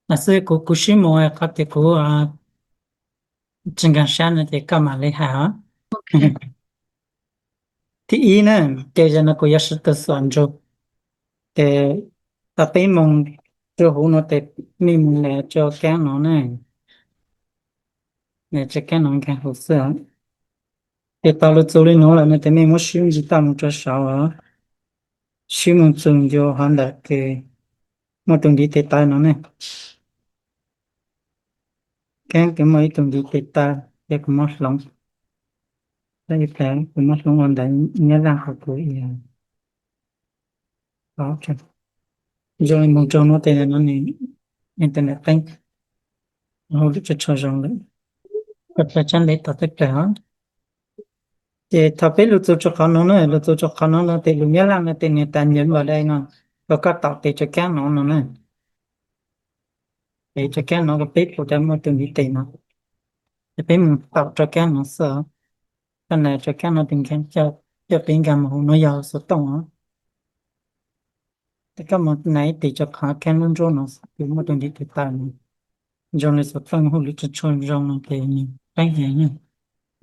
Los xwb kuv kuv sib mus qhov tias kuv tsis nkag siab no ces koj mam li hais os. Thib ib na, ces zaum no kuv yuav siv tus xuam ntsug, ces tau peb moos rau hauv no ces nej mus nias rau kab no na, nias rau kab no nkag hauv xwb os. Ces tau lug txug li nuav lawm no ces nej muab sib ntsis toj mus rau saud os, sib mus txug ncua hov ntawm kws muaj tus ntiv tes taw no ne. Kab kws muaj ib tug ntiv tes taw, ces kuv muab hloov, kuv muab hloov ua ntawv Nyab Laj rau kuv. Zoo li moog rau nuav tes no nws internet qeeb, hauj lwm tsis tshua zoo lawm, koj txhaj tsab ntev tau teb plaws os. Ces thaum peb lug txug rau qhov no na, lug txug rau qhov no no tes lus Nyab Laj no tes nws tas nyeem npam dai no, rau koj taum tes rau kab no no na. Tes rau kab no rau peb pum cov muaj tus ntiv tes no, ces peb mus taum rau kab no xwb os. Koj nias rau kab no tes coj peb nkag mus hauv no yog xov tooj os. Ces koj mus nias ib tes rau qhov kab nruab nruab no kws muaj tus ntiv tes taw no, zoo li xov tooj hauj lwm tsis tshua zoo no ces nws qeeb heev na.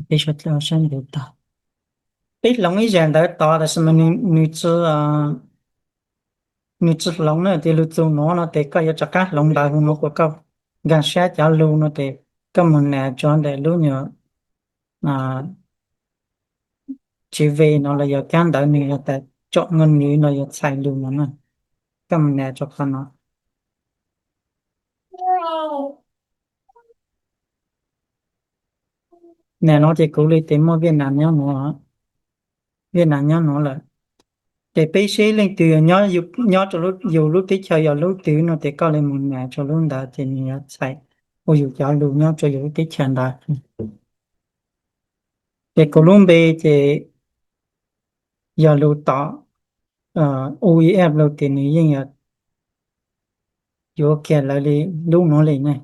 Peb suav dlawg sab ntev tag, peb hloov ib zag ntawv tod tab sis mas nws tsis, nws tsis hloov na. Ces lug txug nuav no tes koj yuav rov qab hloov ntawv hauv nuav kuas koj nkag siab cov lug no tes koj mus nias rau ntawm lub nyuag tswv ve no los yog kab ntawv nws yog tas tsom nws no yog txhais lug no na, koj mus nias rau qhov no. Nias no ces kuv li tes muaj Viaj Nam nyob nuav, Viaj Nam nyob nuav lawm. Ces peb seb leej twg nyob rau yus lub teb chaws yog lub twg no ces koj li mus nias rau lub ntawd ces nws yuav txhais ua yus cov lug nyob rau yus lub teb chaws ntawd. Ces kuv lub npe ces yog lug tom U E F lug ces nws yeej yuav kiag lawv li lub nuav li ne.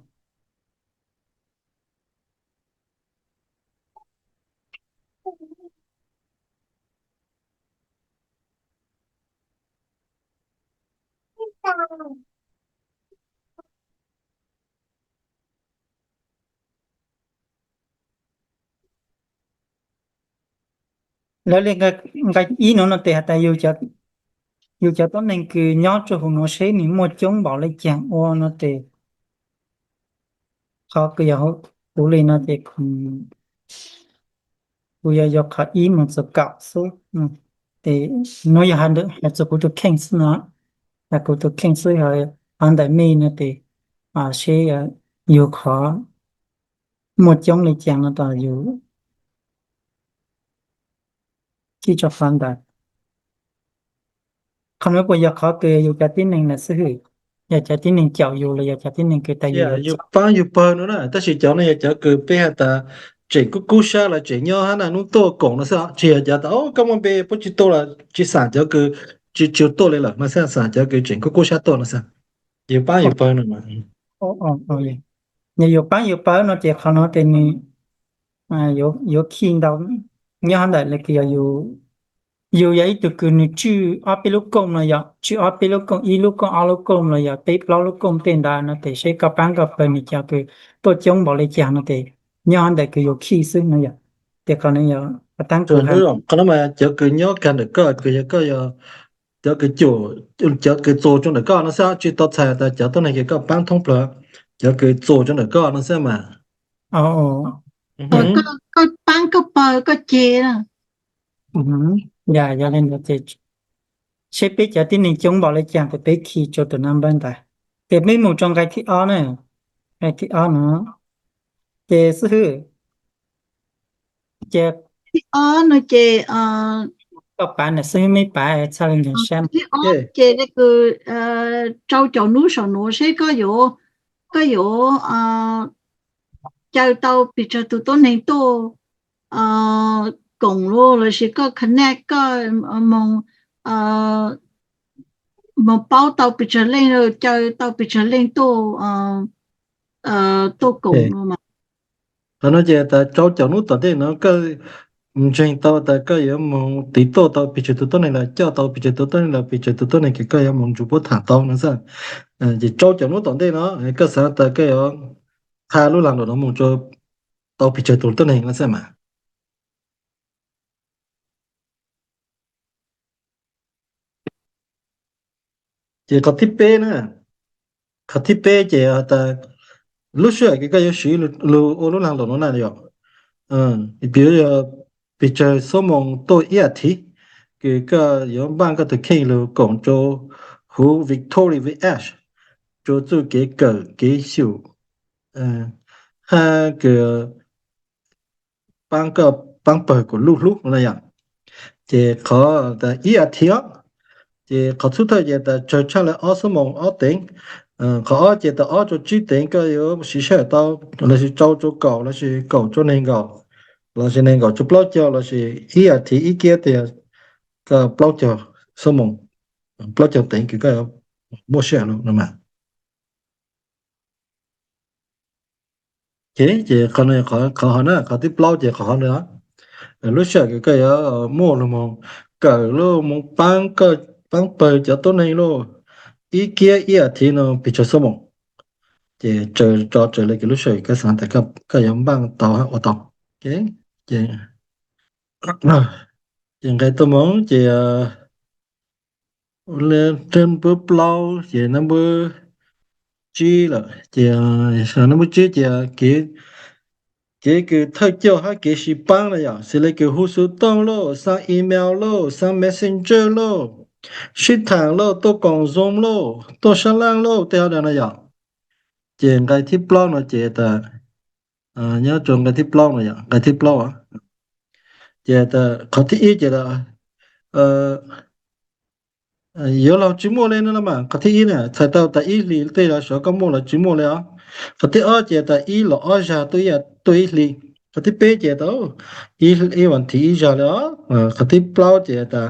Lawv li nqai ib nuav no tes has tas yus cov tuab neeg kws nyob rau huv nuav seb nws muaj coob npaum le caag ua no tes, qhov kws yog kuv li no ces kuv yuav yuav qhov ib mus txug kaum xwb. Ces nuav yog hais txug kuv tus kheej xwb no, kuv tus kheej xwb, qhov ntawm mej no tes seb yug qhov muaj coob li caag no tes yus kij rau qhov ntawd. Qhov nuav puas yog qhov kws yus cov tib neeg na xwb hwm, yog cov tib neeg caum yus los yog cov tib neeg kws tas yus yuav paab yus pawg no na, tab sis cov no yog cov kws peb has tas tseem kub kub sab los tseem nyob hab na nub tuaj koom no xwb, tsis yog cov tas koj muaj npe puab tsis tuaj los tsis xam cov kws tsis tshua tuaj li lawm no xwb, xam cov kws tseem kub kub sab tuaj no xwb. Yus paab yus pawg no, yog yus paab yus pawg no ces qhov no tes nws yuav khij ntau nyob hab ntawm le kws yog yus yog ib tug kws nws tswj ob peb lub kooj no yog tswj ob peb lub kooj, ib lub kooj ob lub kooj los yog peb plaub lub kooj tej ntawd no tes seb koj paab koj pawg nws cov kws tuaj coob npaum li cas no tes nyob hab ntawm kws yus khij xwb no yog. Tes qhov no yog qhov taab kws qhov no mas cov kws nyob kag ntawm koj kws yog koj yog cov kws, cov kws txuas rau ntawm koj no xwb, tsis tau txhais tas cov tuab neeg kws koj paab thoob plawg, cov kws txuas rau ntawm koj no xwb mas. Koj paab koj pawg koj ceg. Yog li ntawd ces seb peb cov tib neeg coob npaum li cas tes peb khij rau tus nab npawb ntawd. Ces peb mus rau nqai thib ob na, nqai thib ob no ces xib hwb, ces thib ob no ces koj pav na xib hwb, meb pav txhaj li ntawd sab. Thib ob ces kws rau caum nub saum nuav seb koj yuav, koj yuav caw tau pes tsawg tus tuab neeg tuaj koom los lossis koj connect koj moog, moog paub tau pes tsawg leej, caw tau pes tsawg leej tuaj, tuaj koom no mas. Qhov no ces tas rau caum nub tom ntej no koj ntseeg tau tas koj yuav moog tiv tuaj tau pes tsawg tus tuab neeg los coj tau pes tsawg tus tuab neeg los pes tsawg tus tuab neeg kws koj yuav moog nrug puab tham tau no xwb. Ces rau caum nub tom ntej no koj xaav tas koj yuav qha lub laag lom no moog rua tau pes tsawg tus tuab neeg no xwb mas. Ces qhov thib peb na, qhov thib peb ces tas lub sij hawm kws koj yuav siv lug ua lub laag lom no na yog, piv yog pes tsawg xuab moos tuaj ib as thiv, kws koj yuav npaaj koj tug kheej lug koom rua huv Victoria with Ash, rua txuj kev kawm kev xyum hab kws paab koj paab pawg kuas luj hlub no yom. Ces qhov tas ib as thiv os, ces qhov txhub thawj ces tas tsawg tshaj le ob xuab moos ob teev. Qhov ob ces tas ob rua tsib teev koj yuav siv sij hawm tau, lossis rau rua kaum, lossis kaum rua neeg nkaum, lossis neeg nkaum rua plaub caug, lossis ib as thiv ib kiab tiag koj plaub caug xuab moos, plaub caug teev kws koj muaj sij hawm lug no mas. Ces qhov no, qhov hov na, qhov thib plaub ces qhov hov na, lub sij hawm kws koj yuav muaj lug moog kawm lug moog paab koj paab pawg cov tuab neeg lug ib kiab ib as thiv no pes tsawg xuab moos, ces tso raws le kws lub sij hawm koj xaav tas koj yuav npaaj tau hab ua tau. Ces nqe tuaj moog ces nab npawb plaub ces nab npawb tsib lawm ces nab npawb tsib ces kev kws thawj coj hab kev sib paab na yom, xws le kws hu xov tooj lauj, xa email lauj, xa messenger lauj, sib tham lauj, tuaj koom Zoom lauj, tuaj sab laj lauj, tej hov no yom. Ces nqe thib plaub no ces tas, nyob rua nqe thib plaub no yom, nqe thib plaub ces tas qhov thib ib ces tas yuav laug tsi muaj le no los mas. Qhov thib ib na txhais tau tas ib hlis tej lug sov koj muaj los tsi muaj le os. Qhov thib ob ces tas ib los ob zag tuaj ib hli. Qhov thib peb ces tas ib as thiv ib zag le os. Qhov thib plaub ces tas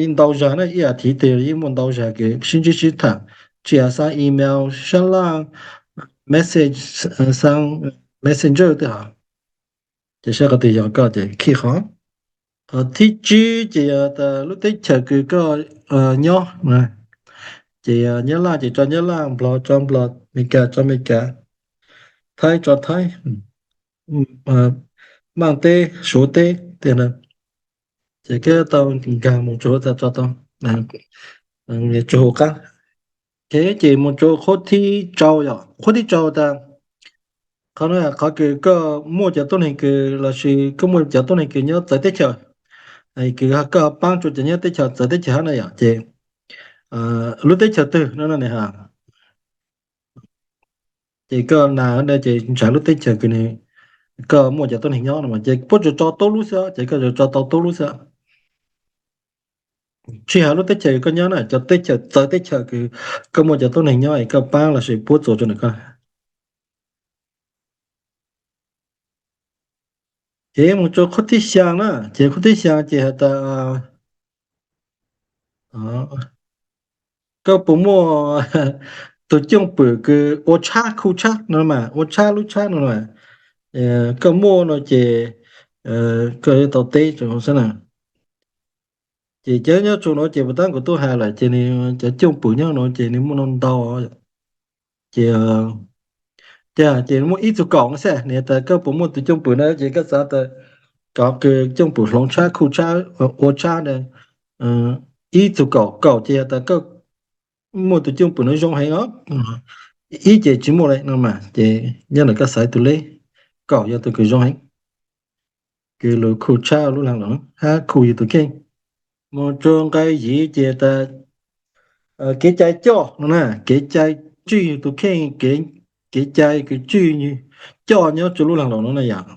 ib ntau zag na, ib as thiv twg yeej muaj ntau zag kws sib ntsib sib tham, tsi has xa email, sab laj, message, xa messenger tej hov. Ces saib qhov twg yog koj ces khij qhov. Qhov thib tsib ces yog tas lub teb chaws kws koj nyob, ces Nyab Laj ces tso Nyab Laj, Nplog tso Nplog, Meskas tso Meskas, Thaib tso Thaib, Npaaj teb, Suav teb tiag na. Ces koj tau nkag moog rua huv tas tso tau, rua huv qab. Ces moog rua qhuab thib rau yom, qhuab thib rau tas qhov no qhov kws koj muaj cov tuab neeg kws lossis koj muaj cov tuab neeg kws nyob txawv teb chaws, kws koj paab rua cov nyob teb chaws txawv teb chaws hab na yom. Ces lub teb chaws twg no na, ces koj nas ces ntshav lub teb chaws kws koj muaj cov tuab neeg nyob no ces puab tsuas tso tub lub xwb, ces koj tsuas tso tau tub lub xwb. Tsi has lub teb chaws kws koj nyob na, cov teb chaws txawv teb chaws kws koj muaj cov tuab neeg nyob es koj paab lossis puab txuas rua ntawm koj. Ces moog rua qhuab thib xyaa na, ces qhuab thib xyaa ces has tas koj puas muaj tug cooj pwm kws ua tshab khu tshab no mas, ua tshab lub tshab no mas, koj muaj no ces koj yuav tau teb rua xwb na. Ces cov nyob tsu nuav ces puas tab kuv tub has lawm ces nws cov cooj pwm nyob nuav ces nws muaj ntau. Ces, ces muaj ib txug kaum xwb, nws tas koj puas muaj tug cooj pwm na, ces koj xav tas cov kws cooj pwm hloov tshab khu tshab ua tshab na, ib txug kaum, kaum ces has tas koj muaj tug cooj pwm nuav zoo heev os. Ib ces tsi muaj le no mas, ces nyob ntawm koj xaiv tug le, kaum yog tug kws zoo heev, kws lug khu tshab lub laag lom hab khu yug tug kheej. Moog rua nqai yim ces tas kev cai coj no na, kev cai tswj yug tug kheej, kev cai kws tswj coj nyob rua lub laag lom nuav na yom.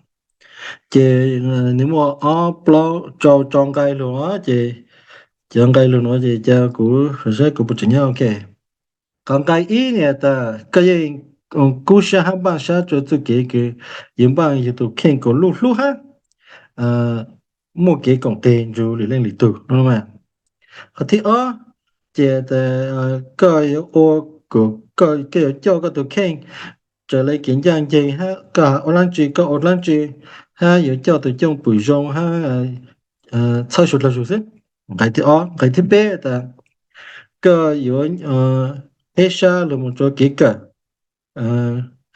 Ces nws muaj ob plaub rau rau nqai lug, ces cov nqai lug nuav ces ca kuv saib kuv puas tseem nyob ok. Qhov nqai ib ne tas koj yeej kub sab hab npaaj sab rua txuj kev kws yug npaaj yug tug kheej kuas luj hlub hab muaj kev koom teg nrug lwm leej lwm tug no. Qhov thib ob ces koj yuav ua, koj yuav coj koj tug kheej raws li kev ncaj ncees hab koj ua dlaab tsi, koj ua dlaab tsi hab yuav coj tug cwj pwm zoo hab txhawb suav dlawg zug xwb. Nqe thib ob, nqe thib peb tas koj yuav eb sab lug moog rua kev kawm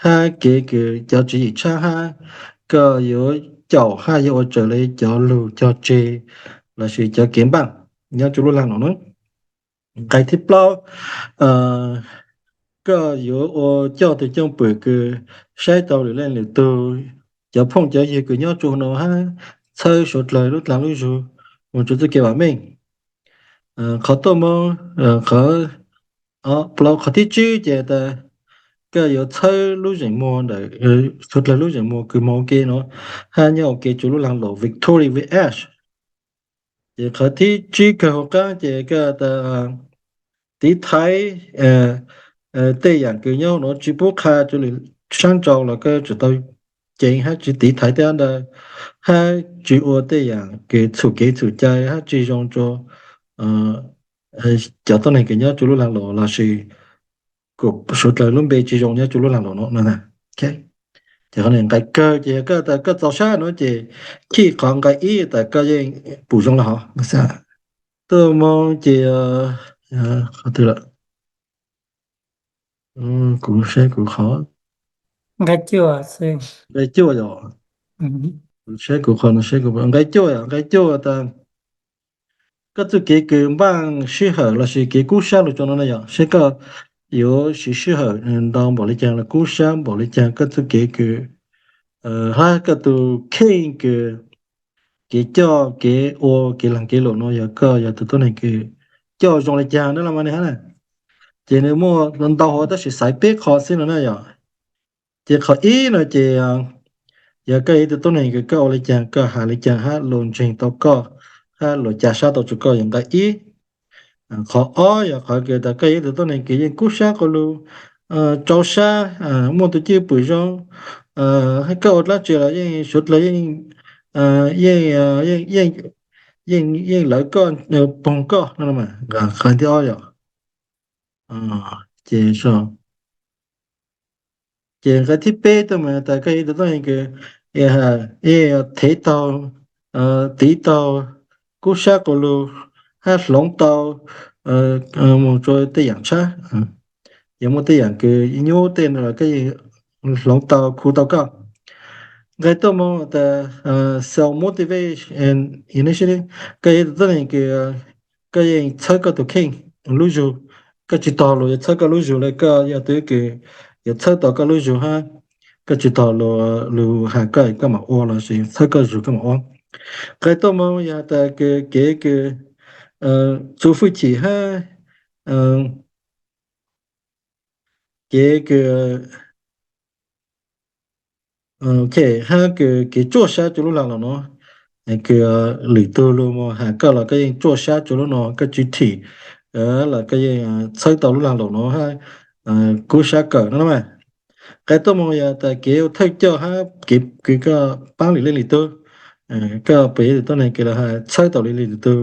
hab kev kws cov tswv yim tshab hab koj yuav caum hab yuav ua raws li cov lug cog tseg lossis cov kev npaaj nyob rua lub laag nuav na. Nqe thib plaub, koj yuav ua coj tug cwj pwm kws saib tau lwm leej lwm tug, cov phooj cov ywg kws nyob rua huv nuav hab txhawb suav dlawg lub dlaag lub zug moog rua txuj kev vam meej. Qhov tuaj moog, qhov, qhov thib tsib ces tas koj yuav txhawb lub zeem muag ntawm suav dlawg lub zeem muag kws moog ua ke nuav hab nyob ua ke rua lub laag lug, victory with ash. Ces qhov thib tsib kawg huv qaab ces koj tas tiv thaiv tej yaam kws nyob huv nuav tsi pub qha rua lwm sab nrau los koj tsi tau ceev hab tsi tiv thaiv tej ntawd hab tsi ua tej yaam kws txhum kev txhum cai hab tsi zoo rua cov tuab neeg kws nyob rua lub laag lug lossis suav dlawg lub npe tsi zoo nyob rua lub laag lug nuav. Ces qhov nqe kawg ces yog koj tas koj txaus sab nuav ces chij qhov nqe ib tas koj yeej pum zoo le hov. Tuaj moog ces qhov twg lawm? Kuv saib kuv qhov nqe cuaj yog, kuv saib kuv qhov no, saib kuv nqe cuaj yog, nqe cuaj tas koj txuj kev kws npaaj sij hawm lossis kev kub sab lug rua no na yog, saib koj yuav siv sij hawm ntau npaum le caag los kub sab npaum le caag koj txuj kev kws hab koj tug kheej kws kev coj kev ua kev laag kev lug nuav yog koj yog tug tuab neeg kws coj zoo le caag na los mas ne hab na. Ces nws muaj ntau huv tab sis xaiv peb qho xwb no na yog. Ces qhov ib no ces yog koj yog ib tug tuab neeg kws koj ua le caag koj has le caag hab luas ntseeg tau koj hab luas ca sab tau rua koj yog nqe ib. Qhov ob yog qhov kws tas koj yog ib tug tuab neeg kws yeej kub sab quas lug, tsau sab, muaj tug cwj pwm zoo, koj ua dlaab tsi los yeej suav dlawg yeej, yeej lawv koj, poog koj no. Qhov thib ob yog, ces ces nqe thib peb tuaj mas tas koj yog ib tug tuab neeg kws yeej thev taug, tiv taug, kub sab quas lug hab hloov tau moog rua tej yaam tshab. Yog muaj tej yaam kws nyuaj tej no los koj yeej hloov tau khu tau koj. Nqe tuaj moog tas self motivation, koj yog ib tug tuab neeg kws koj yeej txhawb koj tug kheej lub zug. Koj tsi tog luas yuav txhawb koj lub zug le, koj yog tug kws yuav txhawb tau koj lub zug hab koj tsi tog luas lug has koj koj mam ua lossis txhawb koj zug koj mam ua. Nqe tuaj moog yog tas kws kev kws txuv fwj chim hab kev kws hab kws kev tsuaj sab rua lub laag lug nuav, kws lwm tug lug moog has koj los koj yeej tsuaj sab rua lub nuav, koj tsi thim los koj yeej txhawb tau lub laag lug nuav hab kub sab kawm no na. Nqe tuaj moog yog tas kev ua thawj coj hab kev kws koj paab lwm leej lwm tug, koj puas yog ib tug tuab neeg kws los txhawb tau lwm leej lwm tug,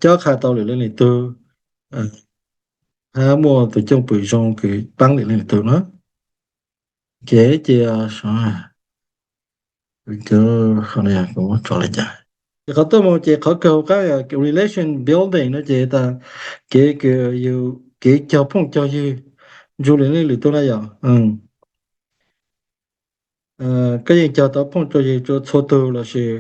cob qha tau lwm leej lwm tug, hab muaj tug cwj pwm zoo kws paab lwm leej lwm tug na. Ces qhov tuaj moog ces qhov kawg huv qaab yog relation building no ces tas kev kws yug kev cog phooj cog ywg nrug lwm leej lwm tug na yog. Koj yeej cog tau phooj cog ywg rua txhua tug lossis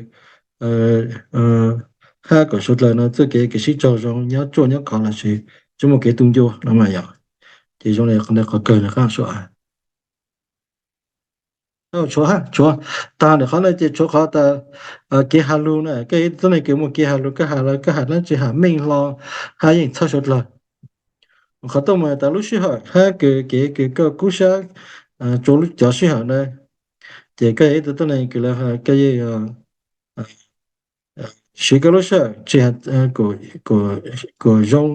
hab kom suav dlawg no txuj kev kws sib raug zoo nyob tsuaj nyob kov lossis tsi muaj kev tu ncua no mas yog. Ces zoo li qhov kawg nws qaab suav. Tshuav, tshuav, taag ntawm qhov no ces tshuav qhov tas kev has lug na, koj yog ib tug tuab neeg kws muaj kev has lug, koj has los koj has dlaab tsi has meej hlo hab yeej txhawb suav dlawg. Qhov tuaj moog tas lub sij hawm hab kws kev kws koj kub sab rua lub cov sij hawm na, ces koj yog ib tug tuab neeg kws lawv koj yeej siv koj lub sij hawm tsi has kuas zoo,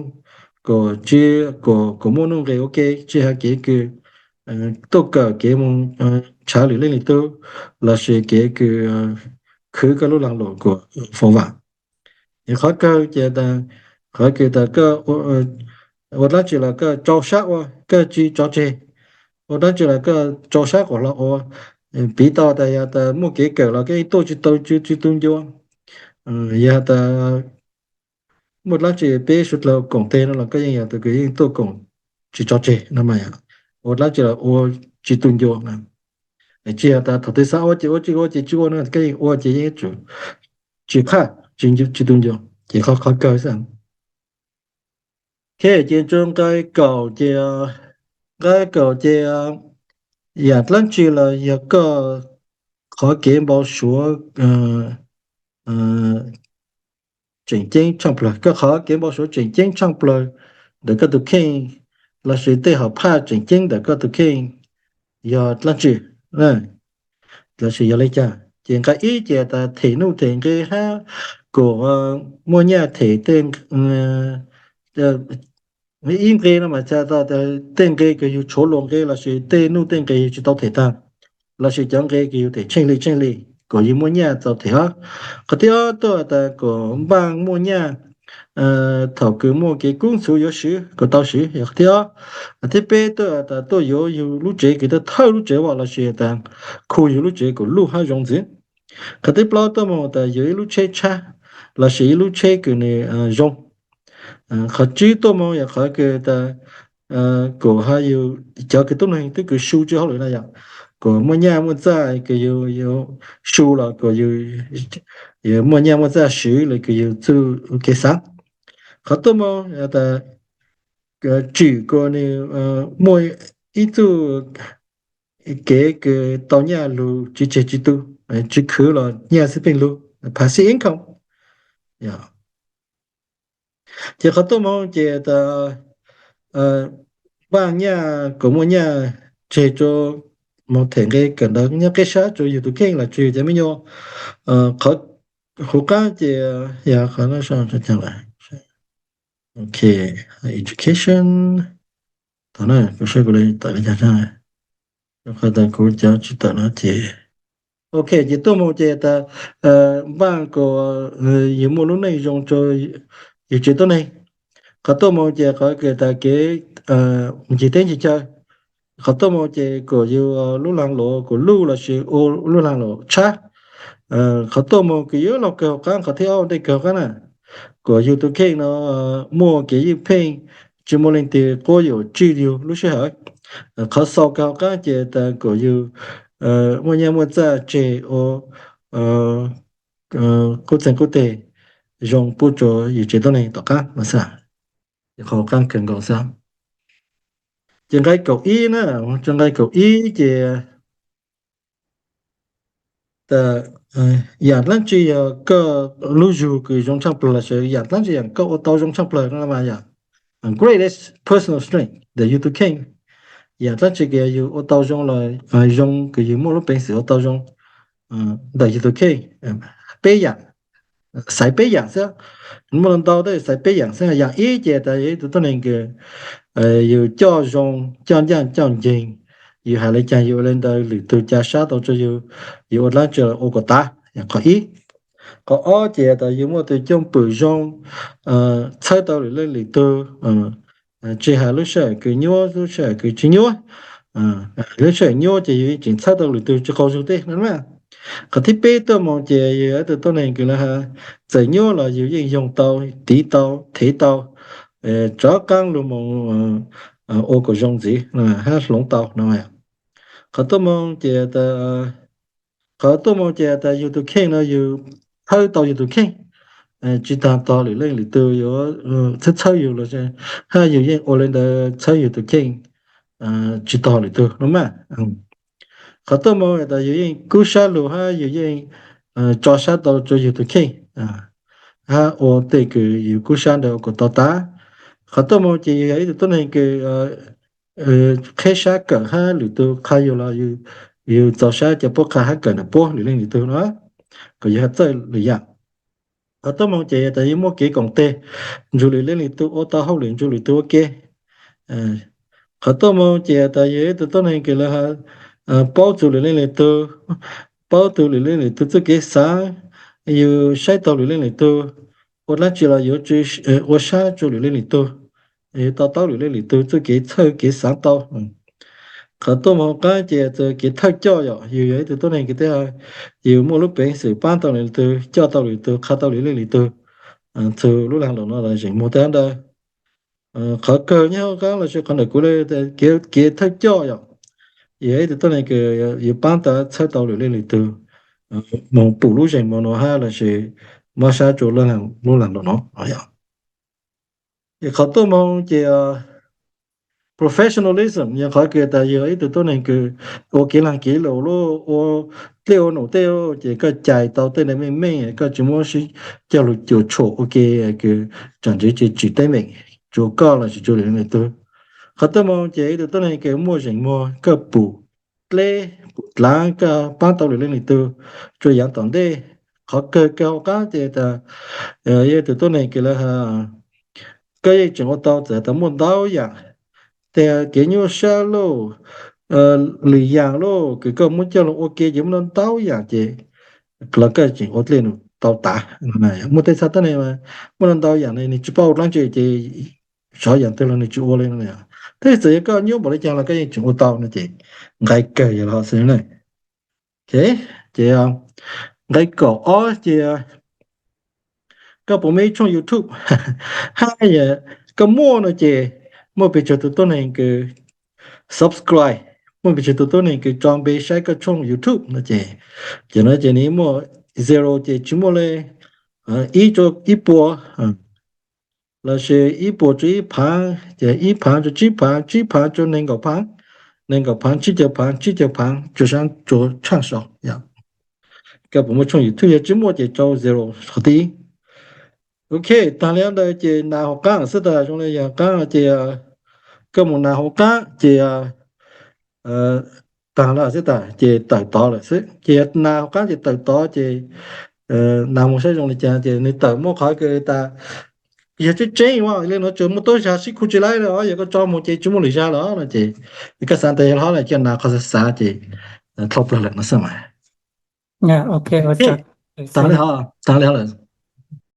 kuas tsi, kuas muaj nuj nqis ua ke, tsi has kev kws tuaj kawm kev moog nrhav lwm leej lwm tug lossis kev kws khwv koj lub laag lug kuas fov vam. Qhov kawg ces tas, qhov kws tas koj ua dlaab tsi los koj tsau sab ua, koj tsi tso tseg. Ua dlaab tsi los koj tso sab quas hlo ua, piv tau tas yog tas muaj kev kawm los koj yeej tuaj tsis tau tsis tu ncua. Yog tas muaj dlaab tsi peb suav dlawg koom teg no los koj yeej yog tus kws yeej tuaj koom tsis tso tseg no mas, ua dlaab tsi los ua tsis tu ncua. Tsis yog tas thaum twg xav ua ces ua, tsis ua ces tsis ua no, koj yeej ua ces yeej tsum tsis qhaj, tsis tu ncua, ces qhov qhov kawg xwb. Ok, ces rua nqai kaum ces, nqai kaum ces yam dlaab tsi los yog koj qhov kev npau suav tseem ceeb tshaaj plawg, koj qhov kev npau suav tseem ceeb tshaaj plawg ntawm koj tus kheej lossis tej hom phaj tseem ceeb ntawm koj tus kheej yog dlaab tsi, lossis yog le caag. Ces nqai ib ces tas them nuj them nqe hab kuas muaj nyaj them tej, ib nqe no mas txhais tau tej nqe kws yug tshuav luas nqe lossis tej nuj tej nqe yug tsis tau them taag, lossis cov nqe kws yug them tsheej li tsheej li, kuas yug muaj nyaj txaus them hab. Qhov thib ob tuaj tas kuas npaaj muaj nyaj thaum kws muaj kev kub ntxhuv yuav swv kuas tau swv, yog qhov thib ob. Qhov thib peb tuaj tas tuaj yuav yug lub tsev kws thawj thawj lub tsev vam lossis tas khu yug lub tsev kuas luj hab zoo ntxiv. Qhov thib plaub tuaj moog tas yuav ib lub tsheb tshab lossis ib lub tsheb kws nws zoo. Qhov tsib tuaj moog yog qhov kws tas kuas ho yug cov kws tuab neeg twb kws su tsw hauj lwm na yom, kuas muaj nyaj muaj txaj kws yug su los kuas yug muaj nyaj muaj txaj swv los kws yug txuj kev xaav. Qhov tuaj moog tas tswm kuas nws muaj ib txuj kev kws tau nyaj lug tsis tseg tsis tu, tsis khwv los nyaj xwb pheej lug, passive income. Ces qhov tuaj moog ces tas npaaj nyaj kuas muaj nyaj tseg rua moog them nqe kawm ntawv nyob qeb sab rua yug tus kheej los tseg cov me nyuam. Qhov huv qaab ces yog qhov ok, education. Thaum na kuv saib kuv le tawm le caag, rua qhov tas kuv cov tsis tawm no ces ok, ces tuaj moog ces tas npaaj kuas yug muaj lub neej zoo rua yug tsev tuab neeg. Qhov tuaj moog ces qhov kws tas kev ncig teb ncig chaw. Qhov tuaj moog ces kuas yug lub laag luam kuas luj lossis ua lub laag luam tshab. Qhov tuaj moog kws yuav luj kawg huv qaab, qhov thib ob ntej kawg huv qaab na, kuas yug tus kheej no muaj kev ywj pheej, tsis muaj leej twg quab yuam tswj yug lub sij hawm. Qhov xaus kawg huv qaab ces tas kuas yug muaj nyaj muaj txaj tseg ua qub txeeg qub teg zoo pub rua yug tsev tuab neeg tom qaab no xwb. Qhov huv qaab kawg nkaus xwb. Ces nqai kaum ib na, rua nqai kaum ib ces tas yam dlaab tsi yog koj lub zug kws zoo tshaaj plawg lossis yam dlaab tsi yog koj ua tau zoo tshaaj plawg no mas yog greatest personal strength ntawm yug tus kheej. Yam dlaab tsi kws yug ua tau zoo los zoo kws yug muaj lub peev xwm ua tau zoo ntawm yug tus kheej. Peb yam, xaiv peb yam xwb, muaj ntau tab sis xaiv peb yam xwb. Yam ib ces tas yog ib tug tuab neeg kws yug coj zoo, coj ncaaj coj nceeg, yug has le caag yug ua le ntawd lwm tug ca sab tau rua yug, yug ua dlaab tsi los ua kuas tav, yog qhov ib. Qhov ob ces tas yug muaj tug cwj pwm zoo, txhawb tau lwm leej lwm tug, tsis has lub sij hawm kws nyuab lub sij hawm kws tsis nyuab. Lub sij hawm nyuab ces yug yeej tseem txhawb tau lwm tug tsis qaug zug tej no. Qhov thib peb tuaj moog ces yug ib tug tuab neeg kws lawv has txawm nyuab los yug yeej yoog tau, tiv tau, thev tau, rov qaab lug moog ua kuas zoo ntxiv hab hloov tau no. Qhov tuaj moog ces, qhov tuaj moog ces tas yug tus kheej no yug txhawb tau yug tus kheej, tsis taag tog lwm leej lwm tug yuav txhawb txhawb yug los, hab yug yeej ua le ntawd txhawb yug tus kheej, tsis tog lwm tug no mas. Qhov tuaj moog tas yug yeej kub sab lug hab yug yeej tso sab tau rua yug tus kheej, hab ua tej kws yug kub sab ntawd ua kuas tau tav. Qhov tuaj moog ces yug yog ib tug tuab neeg kws qheb sab kawm hab lwm tug qha yug los yug txaus sab ca puab qha hab kawm ntawm puab lwm leej lwm tug no, kuas yug has txawj lwm yam. Qhov tuaj moog ces tas yug muaj kev koom teg nrug lwm leej lwm tug, ua tau hauj lwm nrug lwm tug ua ke. Qhov tuaj moog ces tas yug ib tug tuab neeg kws lawv has paub txug lwm leej lwm tug, paub txug lwm leej lwm tug txuj kev xaav, yug saib taug lwm leej lwm tug, ua dlaab tsi los yuav tsw ua sab rua lwm leej lwm tug, yug to taub lwm leej lwm tug txuj kev txhawj kev xaav tau. Qhov tuaj mus hauv qab ces tus kev thawj coj yom, yus yog ib tug tuab neeg kev thawj, yus muaj lub peev xwm paab tau lwm leej lwm tug, coj tau lwm leej lwm tug, txug lub laag lawm no los zeem muag tau ntawd. Qhov kawg nyob hauv qab los sis qhov ntawm kuv le kev thawj coj yom, yus yog ib tug tuab neeg kws yus paab tau txhawb tau lwm leej lwm tug moog pum lub zeem muag nuav hab los sis mob sab rua lub laag lawm no. Qhov tuaj mus ces professionalism yog qhov kws tas yog ib tug tuab neeg kws ua kev laag kev lus, ua dlej ua num tej, ces koj cais tau tej meej meej, koj tsis muab sib cog lug cuam tshuam ua ke kws tsaam ntsib tsis tsim teeb meem rua koj los sis rua lwm leej lwm tug. Qhov tuaj mus ces ib tug tuab neeg kws muaj zeem muag, koj pum dleb pum dlaav, koj paab tau lwm leej lwm tug rua yaav tom ntej. Qhov kawg kawg hauv qab ces tas yog ib tug tuab neeg kws lawv, koj yeej tseem ua tau txawm tas muaj ntau yaam, tej kev nyuaj sab lauj, lwm yaam lauj, kws koj muab coj lug ua ke ces muaj ntau yaam ces los koj tseem ua dlej num tau tas. Muaj tej txha tuab neeg muaj ntau yaam ne, nwg tsis paub ua dlaab tsi ces sov yaam twg los nwg tsis ua le. Tab sis txawm yog koj nyuaj npaum le caag los koj yeej tseem ua tau no ces nqai kawg yog los xwb. Ces nqai kaum ob ces koj puas muaj ib tshooj YouTube, hab yog koj muaj no ces muaj pes tsawg tug tuab neeg kws subscribe, muaj pes tsawg tug tuab neeg kws tso npe saib koj tshooj YouTube no ces, ces no ces nws muaj zero ces tsis muaj le, ib rua ib puas, los sis ib puas rua ib phaav, ces ib phaav rua tsib phaav, tsib phaav rua neeg nkaum phaav, neeg nkaum phaav tsib caug phaav, tsib caug phaav rua sab rua tshaaj sau. Koj puas muaj tshooj YouTube, yog tsis muaj ces rau zero qhov tib. Ok, taag le ntawd ces nas hauv qaab xwb tas zoo le yog qaab ces koj mus nas hauv qaab ces taag le xwb tas ces tawm tod lawm xwb. Ces yog nas hauv qaab ces tawm tod ces nas mus saib zoo le caag ces nws tawm muaj qhov kws tas yog tseeb tseeb ua le nuav tsuas muaj tuab zag sib khu tsis laib le, yog koj tso mus ces tsis muaj lwm zag lawm no ces koj xaav tas yog le hov le coj nas qhov xav xav ces dlhau plawg lawm no xwb mas. Taag le hov, taag le hov lawm.